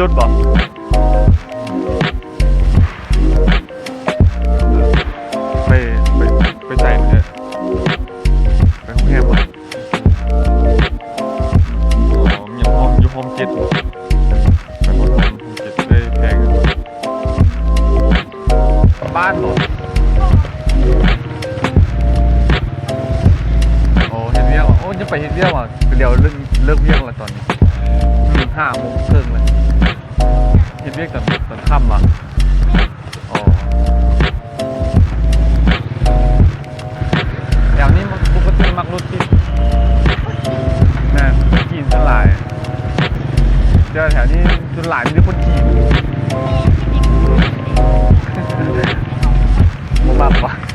ລົດບໍ່? ໄປ ໄປ ໄປໃສມື້ນີ້? ໄປໂຮງແຮມບໍ່? ອໍ ມີຫ້ອງ ຢູ່ຫ້ອງເຈັດບໍ່? ໄປຮອດຫ້ອງເຈັດ ໄດ້ແພງ ກັບບ້ານບໍ່? ໂອ້ ເຮັດວຽກວ່າ ໂອ້ ຈະໄປເຮັດວຽກວ່າ ດຽວເລີກ ເລີກວຽກແລ້ວຕອນນີ້ ຫ້າໂມງເຄິ່ງແລ້ວ ເຮັດວຽກຕອນ ຕອນຄ່ຳວ່າ. ອໍ ແຖວນີ້ມັກ ປົກກະຕິມັກລົດຕິດ ແມ່ນ ຄົນຈີນສ່ວນຫຼາຍ ແຕ່ວ່າແຖວນີ້ສ່ວນຫຼາຍມີແຕ່ຄົນຈີນ ບໍ່ມັກບໍ່?